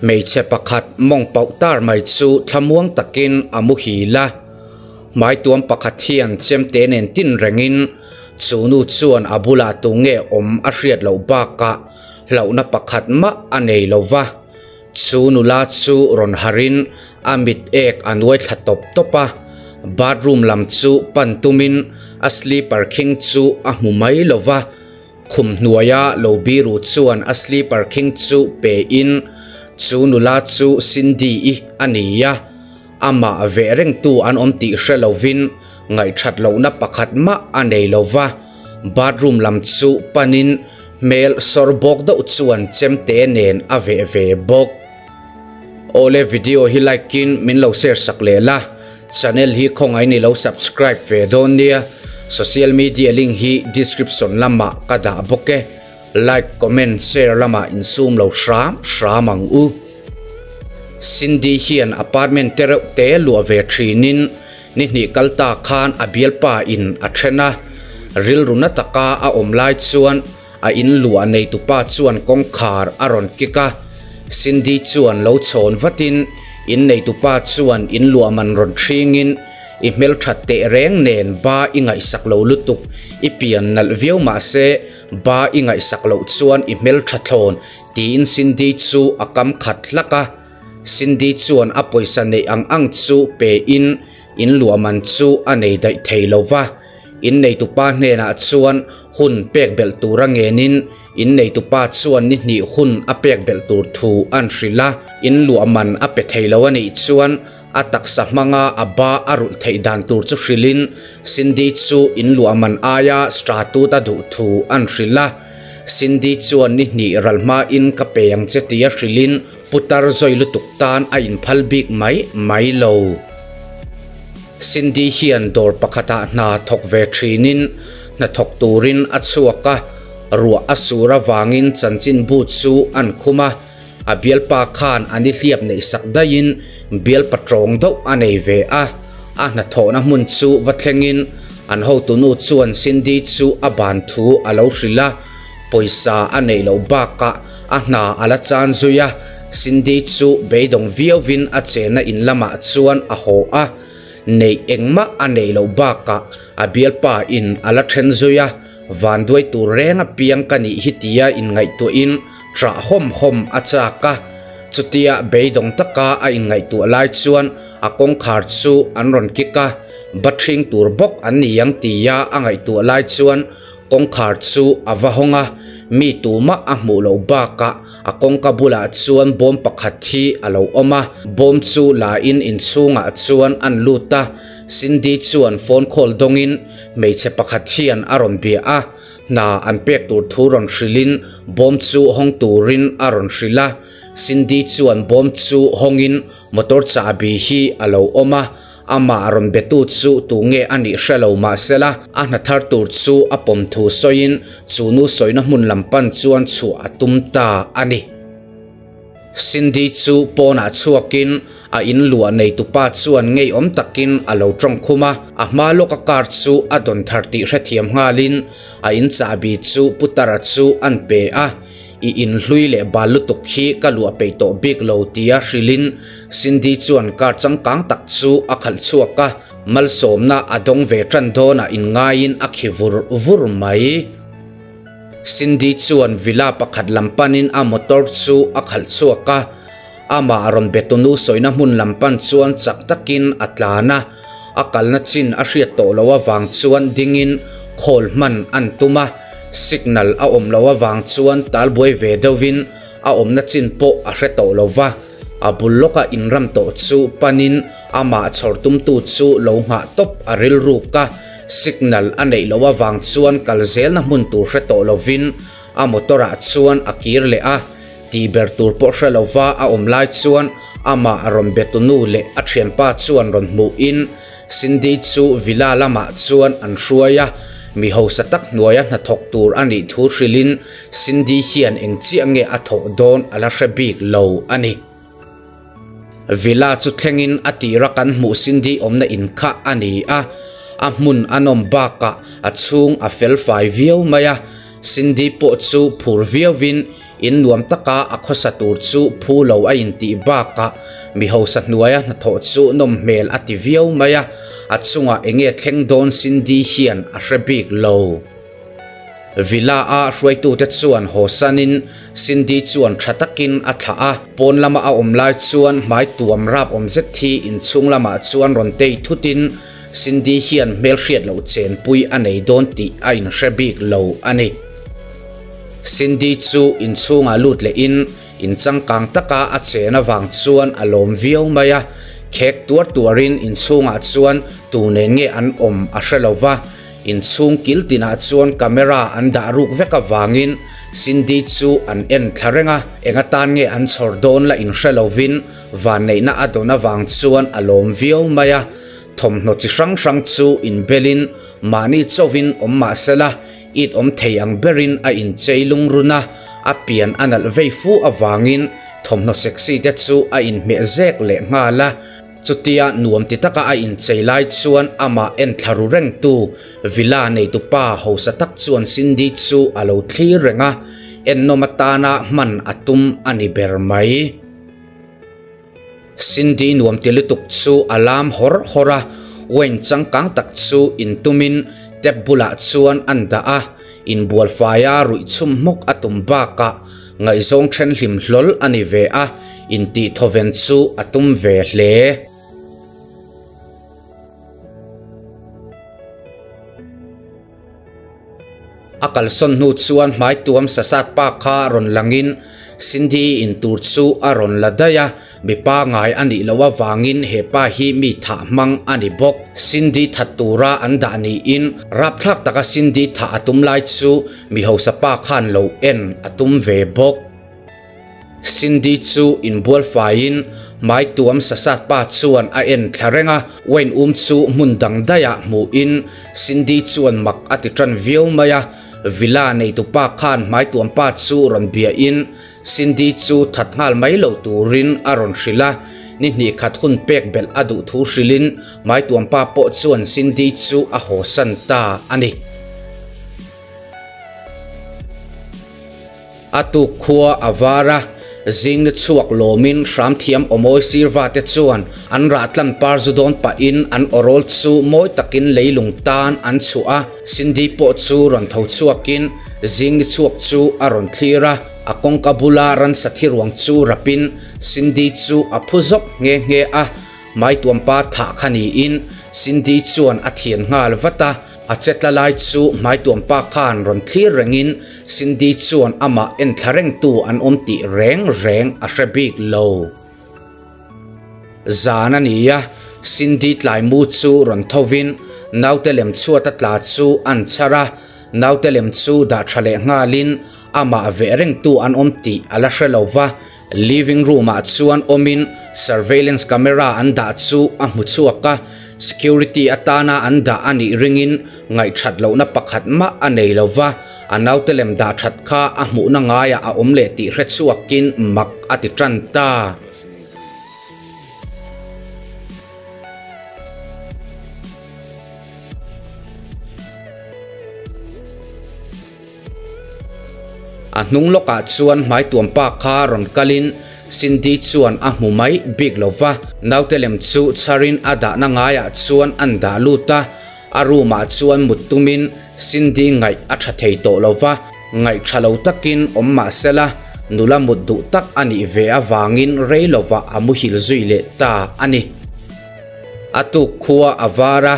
Hmeichhe pakhat mawng pauh tar mai chu thlamuang takin a muhil a. Hmaituam pakhat hian chemte nen tin rengin chu nu chuan a bulah tunge awm a hriat loh bakah hlauhna pakhat mah a nei lo va. Chu nula chu rawn harin a mit ek a nuai thla tawp tawp a, bathroom lam chu pan tumin a slipper khing chu a hmu mai lo va. Khum hnuaia lo biru chuan a slipper khing chu pe in chu nula chu Cindy-i a ni a, amah veh rengtu an awm tih hre lovin ngaihthat lohna pakhat mah a nei lo va, bathroom lam chu panin hmel sawr bawk deuh chuan chemte nen a veh ve bawk. Awle video hi like in min lo share sak leh la. Channel hi khawngaih ni lo subscribe ve dawn nia, social media link hi description lamah ka dah bawk e, like comment share lamah insum lo hram hram ang u. Cindy hian apartment te reuh te luah ve thinin ni hnih kal ta khan a bialpa in a then a, rilru na taka a awm lai chuan a in luah neitupa chuan kawngkhar a rawn kik a, Cindy chuan lo chhawn vatin in neitupa chuan in luah man rawn hringin i hmelthat teh reng nen ba i ngaihsak lo lutuk, i pian nalh viau mahse ba i ngaihsak loh chuan i hmeltha thlawn tiin Cindy chu a kam khat hlak a, Cindy chuan a pawisa neih ang ang chu pe in in luah man chu a nei daih thei lo va. Inneitupa hnenah chuan hun pek belh tura ngenin inneitupa chuan ni hnih hun a pek belh tur thu an hrilh a, in luah man a pe thei lo a nih chuan a taksa hmanga a ba a rulh theih dan tur chu hrilhin Cindy chu in luah man aia stratut a duh thu an hrilh a. Cindy chuan ni hnih ral hmain ka pe ang che tia hrilhin putar zawi lutuk tan a inphal bik mai mai lo. Cindy hian dawr pakhatah hna thawk ve thinin hna thawk turin a chhuak a, ruah a sur avangin chanchinbu chu an khum a, a bialpa khan a nihliap neih sak daihin bialpa tawng deuh a nei ve a, a hnathawhna hmun chu va thlengin an hotunu chuan Cindy chu a ban thu a lo hrilh a, pawisa a neih loh bakah a hna a la chan zui a, Cindy chu beidawng viauvin a chenna in lamah chuan a haw a, neih engmah a neih loh bakah a bialpa in a la then zui a, vanduai tur reng apiang ka nih hi tia inngaihtuahin ṭah hawm hawm a chak a, chutia beidawng taka a inngaihtuah lai chuan a kawngkhar chu an rawn kik a, bathring tur bawk an ni ang tia a ngaihtuah lai chuan Kawngkhar chu a va hawng a, mi tumah a hmuh loh bakah a kawngka bulah chuan bawm pakhat hi a lo awm a, bawm chu la in inchhungah chuan an lut a, Cindy chuan phone call dawngin hmeichhe pakhat hian a rawn bia a, hna an pek tur thu rawn hrilhin bawm chu hawng turin a rawn hrilh a, Cindy chuan bawm chu hawngin motor chahbi hi a lo awm a. Amah rawn betu chu tu nge a nih hre lo mahsela a hna thar tur chu a pawm thu sawiin chu nu sawina hmun lam pan chuan chhuah a tum ta a ni. Cindy chu pawnah chhuakin a in luah neitupa chuan ngeiawm takin a lo tawng khum a, a hma lawka car chu a dawn thar tih hrethiam nghalin a in chahbi chu Putara chu an pe a. I inhlui leh bal lutuk hi ka luah peih tawh bik lo tia hrilhin Cindy chuan car changkang tak chu a khalh chhuak a, malsawmna a dawng ve tan dawnah inngaiin a khi vur vur mai. Cindy chuan villa pakhat lam panin a motor chu a khalh chhuak a, amah rawn betunu sawina hmun lam pan chuan chak takin a tlan a, a kalna chin a hriat tawh loh avang chuan dingin khawl hman an tum a. Signal a awm loh avang chuan talbuai ve deuhin a awmna chin pawh a hre tawh lo va, a bul lawka inram tawh chu panin amah chhawr tumtu chu lo nghah tawp a rilruk a, signal a neih loh avang chuan kal zelna hmun tur hre tawh lovin a motor ah chuan a kir leh a, tih ber tur pawh hre lova a awm lai chuan amah rawn betunu leh a thianpa chuan rawn hmuhin Cindy chu villa lamah chuan an hruai a, mi hausa tak hnuaia hnathawk tur a nih thu hrilhin Cindy hian eng chiah nge a thawh dawn a la hre bik lo a ni. Villa chu thlengin a tira kan hmuh Cindy awmna in kha a ni a, a hmun a nawm bakah a chhung a fel fai viau mai a, Cindy pawh chu phur viauin In nuam taka a khawsa tur chu phu lo a intih bakah mi hausa hnuaia hnathawh chu nawm hmel a ti viau mai a, a chungah enge thleng dawn Cindy hian a hre bik lo. Villa a hruaitute chuan haw sanin Cindy chuan tha takin a thlah a, pawn lama a awm lai chuan hmai tuam rap awm zet hi inchhung lamah chuan rawn tei thutin Cindy hian hmelhriat loh chenpui a nei dawn tih a inhre bik lo a ni. Cindy chu inchhungah lut lehin in changkang taka a chen avang chuan a lawm viau mai a, khek tuar tuarin inchhungah chuan tu nen nge an awm a hre lo va, inchhung kil tinah chuan camera an dah ruk vek avangin Cindy chu an en thla reng a, eng atan nge an chhawr dawn la inhre lovin vanneihna a dawn avang chuan a lawm viau mai a, thawmhnaw chi hrang hrang chu inbelin mahni chauhin awm mah sela, It awm thei ang berin a inchei lungrun a, a pian a nalh vei fu avangin thawmhnaw sexy te chu a inhmeh zek leh nghal a. Chutia nuam ti taka a inchei lai chuan amah en thla ru rengtu Villa neitupa hausa tak chuan Cindy chu a lo thlir reng a, ennawm atana hman a tum a ni ber mai. Cindy nuam ti lutuk chu a lam hawr hawr a, wine changkang tak chu intumin tap bulah chuan an dah a, inbual faia ruih chhum hmawk a tum bakah ngaihzawng then hlim hlawl a ni ve a, intih thawven chu a tum ve hle. A kalsawn hnu chuan hmai tuam sasat pa kha rawn langin Cindy in tur chu a rawn la daih a, mi pangai a nih loh avangin he pa hi mi thah hmang a ni bawk. Cindy that tura an dah niin rapthlak taka Cindy thah a tum lai chu mi hausa pa khan lo en a tum ve bawk. Cindy chu inbual faiin hmai tuam sasat pa chuan a en thla reng a, wine um chu hmun dang daihah hmuhin Cindy chuan mak a ti tan viau mai a, villa neitu pa khan hmai tuam pa chu rawn biahin Cindy chu that nghal mai lo turin a rawn hrilh a, ni hnih khat hun pek belh a duh thu hrilhin hmai tuam pa pawh chuan Cindy chu a hawsan ta a ni. A tuk khua a var a, zing ni chhuak lawmin hram thiam awmawi sirva te chuan an rah tlan par zu dawn pahin an awrawl chu mawi takin leilung tan an chhuah a, Cindy pawh chu rawn tho chhuakin zing ni chhuak chu a rawn thlir a, a kawngka bula ransa thi ruang chu rapin Cindy chu a phu zawk nghe nghe a, Maituampa thah kha niin Cindy chuan a thian nghal vat a. A che tla lai chu hmaituampa khan rawn thlir rengin Cindy chuan amah en thla rengtu an awm tih reng reng a hre bik lo. Zan a ni a, Cindy tlai mu chu rawn thovin naute lem chhuat a tla chu an chhar a, naute lem chu dah tha leh nghalin amah veh rengtu an awm tih a la hre lo va, Living room ah chuan awmin surveillance camera an dah chu a hmu chhuak a, security atana an dah a nih ringin ngaihthat lohna pakhat mah a nei lo va, a naute lem dah that kha a hmuhna ngaiah a awm leh tih hre chhuakin mak a ti tan ta. A hnung lawkah chuan hmaituampa kha rawn kalin Cindy chuan a hmu mai bik lo va, naute lem chu chharin a dahna ngaiah chuan an dah lut a, a room ah chuan mut tumin Cindy ngaih a tha thei tawh lo va, ngaih tha lo takin awm mah sela nula mut duh tak a nih ve avangin rei lovah a muhil zui leh ta a ni. A tuk khua a var a,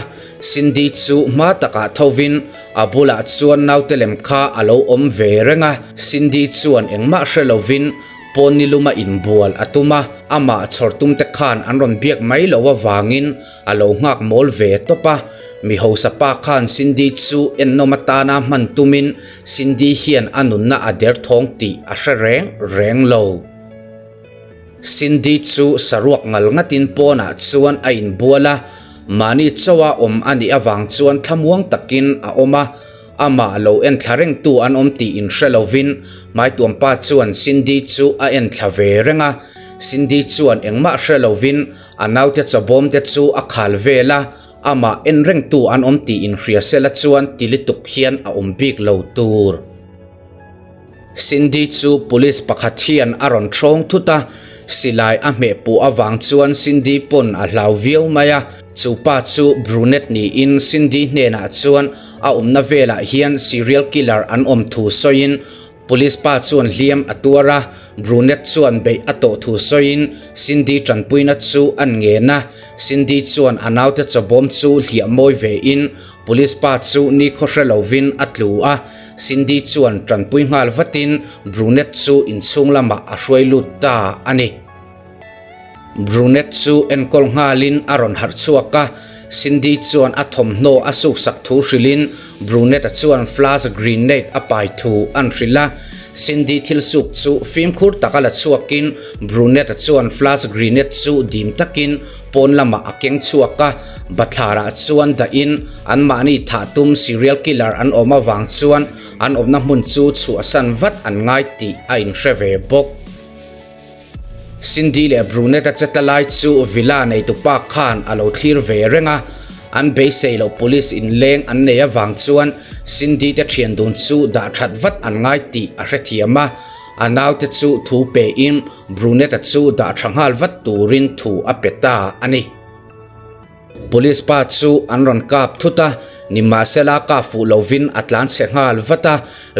Cindy chu hma takah thovin a bulah chuan naute lem kha a lo awm ve reng a, Cindy chuan engmah hre lovin pawn ni luma inbual a tum a, amah chhawr tumte khan an rawn biak mai loh avangin a lo nghak mawl ve tawp a, mi hausa pa khan Cindy chu ennawm atana hman tumin Cindy hian a nunna a derthawng tih a hre reng reng lo. Cindy chu saruak ngal ngatin pawnah chuan a inbual a, mahni chauha awm a nih avang chuan thlamuang takin a awm a, amah lo enthla rengtu an awm tih inhre lovin Hmaituampa chuan Cindy chu a enthla ve reng a, Cindy chuan engmah hre lovin a naute chawbawm te chu a khal vel a, amah en rengtu an awm tih inhria sela chuan ti lutuk hian a awm bik lo tur. Cindy chu police pakhat hian a rawn ṭhawng thut a, silai a hmeh puh avang chuan Cindy pawn a hlau viau mai a. Chu pa chu Brunette niin Cindy hnenah chuan a awmna velah hian serial killer an awm thu sawiin Police pa chuan hliam a tuar a, Brunette chuan beih a tawh thu sawiin Cindy tanpuina chu an ngen a. Cindy chuan a naute chawbawm chu hliah mawi vein Police pa chu nikhaw hre lovin a tlu a, Cindy chuan tanpui nghal vatin Brunette chu inchhung lamah a hruai lut ta a ni. Brunette chu enkawl nghalin a rawn harh chhuak a, Cindy chuan a thawmhnaw a suksak thu hrilhin Brunette-a chuan flash grenade a pai thu an hrilh a. Cindy thil suk chu fimkhur taka la chhuakin Brunette-a chuan flash grenade chu dim takin pawn lamah a keng chhuak a, bathlarah chuan dahin anmahni thah tum serial killer an awm avang chuan an awmna hmun chu chhuahsan vat an ngai tih a inhre ve bawk. Cindy leh Brunette-a che ta lai chu villa neitupa khan a lo thlir ve reng a, an beisei loh police inleng an nei avang chuan Cindy te thian dun chu dah that vat an ngai tih a hrethiam a, a naute chu thu pein Brunette-a chu dah tha nghal vat turin thu a pe ta a ni. Police pa chu an rawn kap thut a, nimahsela kap fuh lovin a tlan chhe nghal vat a,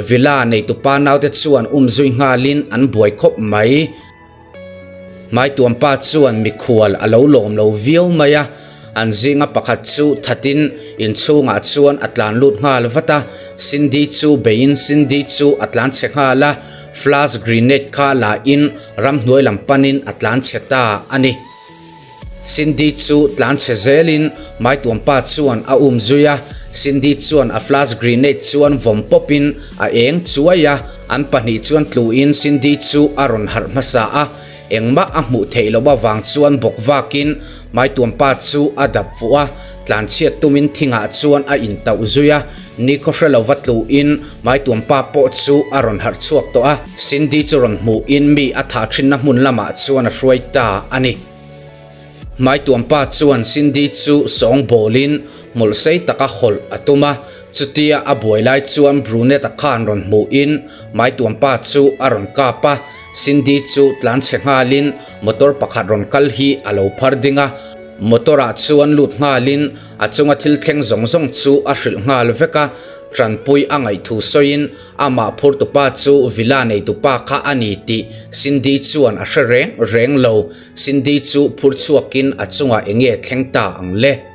villa neitupa naute chuan um zui nghalin an buai khawp mai. Hmaituampa chuan mikhual a lo lawm lo viau mai a, an zinga pakhat chu thatin inchhungah chuan a tlan lut nghal vat a, Cindy chu beiin Cindy chu a tlan chhe nghal a, flash grenade kha la in ramhnuai lam panin a tlan chhe ta a ni. Cindy chu tlan chhe zelin Maituampa chuan a um zui a, Cindy chuan a flash grenade chuan vawm pawpin a eng chuai a, an pahnih chuan tluin Cindy chu a rawn harh hmasa a, engmah a hmuh theih loh avang chuan bawk vakin Maituampa chu a dap fuh a, tlan chhiat tumin thingah chuan a intauh zui a, nikhaw hre lova tluin Maituampa pawh chu a rawn harh chhuak tawh a, Cindy chu rawn hmuhin mi a thah thinna hmun lamah chuan a hruai ta a ni. Hmaituampa chuan Cindy chu sawng bawlin hmawlh sei taka hawlh a tum a, chutia a buai lai chuan Brunette-a khan rawn hmuhin Hmaituampa chu a rawn kap a, Cindy chu tlan chhe nghalin motor pakhat rawn kal hi a lo phar ding a, motor-ah chuan lut nghalin a chunga thil thleng zawng zawng chu a hrilh nghal vek a, tanpui a ngaih thu sawiin Amah phurtupa chu villa neitupa kha a ni tih Cindy chuan a hre reng reng lo. Cindy chu phur chhuakin a chungah enge thleng ta ang le?